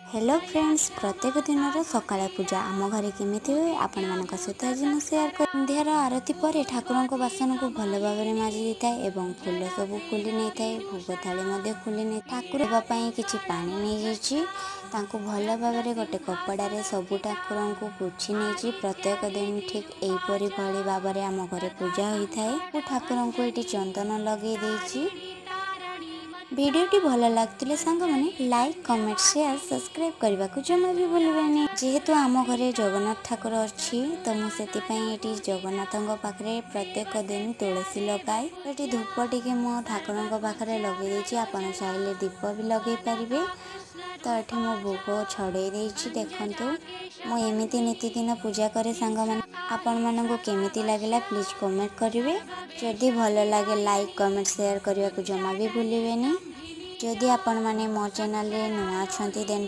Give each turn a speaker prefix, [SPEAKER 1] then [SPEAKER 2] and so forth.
[SPEAKER 1] Hello friends, ପ୍ରତ୍ୟେକ ଦିନର ସକାଳ ପୂଜା ଆମ ଘରେ କେମିତି ହୁଏ, ଆପଣମାନଙ୍କ ସହିତ ଆଜି ମୁଁ ସେୟାର କରି। ସନ୍ଧ୍ୟାର ଆରତି ପରେ ଠାକୁରଙ୍କ ବାସନକୁ ଭଲ ଭାବରେ ମାଜି ଦେଇଥାଏ ଏବଂ ଫୁଲ ସବୁ ଖୋଲି ନେଇଥାଏ। ଭୋଗ ଥାଳି ମଧ୍ୟ ଖୋଲି ନେଇ ଠାକୁର ହେବା ପାଇଁ କିଛି ପାଣି ନେଇଯାଇଛି। ତାଙ୍କୁ ଭଲ ଭାବରେ ଗୋଟେ କପଡ଼ାରେ ସବୁ ଠାକୁରଙ୍କୁ ପୋଛି ନେଇଛି। ପ୍ରତ୍ୟେକ ଦିନ ଠିକ୍ ଏହିପରି ଭଳି ଭାବରେ ଆମ ଘରେ ପୂଜା ହୋଇଥାଏ। ମୁଁ ଠାକୁରଙ୍କୁ ଏଠି ଚନ୍ଦନ ଲଗେଇ ଦେଇଛି। ଭିଡ଼ିଓଟି ଭଲ ଲାଗୁଥିଲେ ସାଙ୍ଗମାନେ ଲାଇକ୍, କମେଣ୍ଟ, ସେୟାର, ସବସ୍କ୍ରାଇବ୍ କରିବାକୁ ଜମା ବି ଭୁଲିବେନି। ଯେହେତୁ ଆମ ଘରେ ଜଗନ୍ନାଥ ଠାକୁର ଅଛି, ତ ମୁଁ ସେଥିପାଇଁ ଏଠି ଜଗନ୍ନାଥଙ୍କ ପାଖରେ ପ୍ରତ୍ୟେକ ଦିନ ତୁଳସୀ ଲଗାଏ। ଏଠି ଧୂପ ଟିକେ ମୁଁ ଠାକୁରଙ୍କ ପାଖରେ ଲଗେଇ ଦେଇଛି। ଆପଣ ଚାହିଁଲେ ଦୀପ ବି ଲଗେଇ ପାରିବେ। ତ ଏଠି ମୁଁ ଭୋଗ ଛଡ଼େଇ ଦେଇଛି। ଦେଖନ୍ତୁ, ମୁଁ ଏମିତି ନିତିଦିନ ପୂଜା କରେ। ସାଙ୍ଗମାନେ, ଆପଣମାନଙ୍କୁ କେମିତି ଲାଗିଲା ପ୍ଲିଜ୍ କମେଣ୍ଟ କରିବେ। ଯଦି ଭଲ ଲାଗେ, ଲାଇକ୍, କମେଣ୍ଟ, ସେୟାର କରିବାକୁ ଜମା ବି ଭୁଲିବେନି। ଯଦି ଆପଣମାନେ ମୋ ଚ୍ୟାନେଲରେ ନୂଆ ଅଛନ୍ତି, ଦେନ୍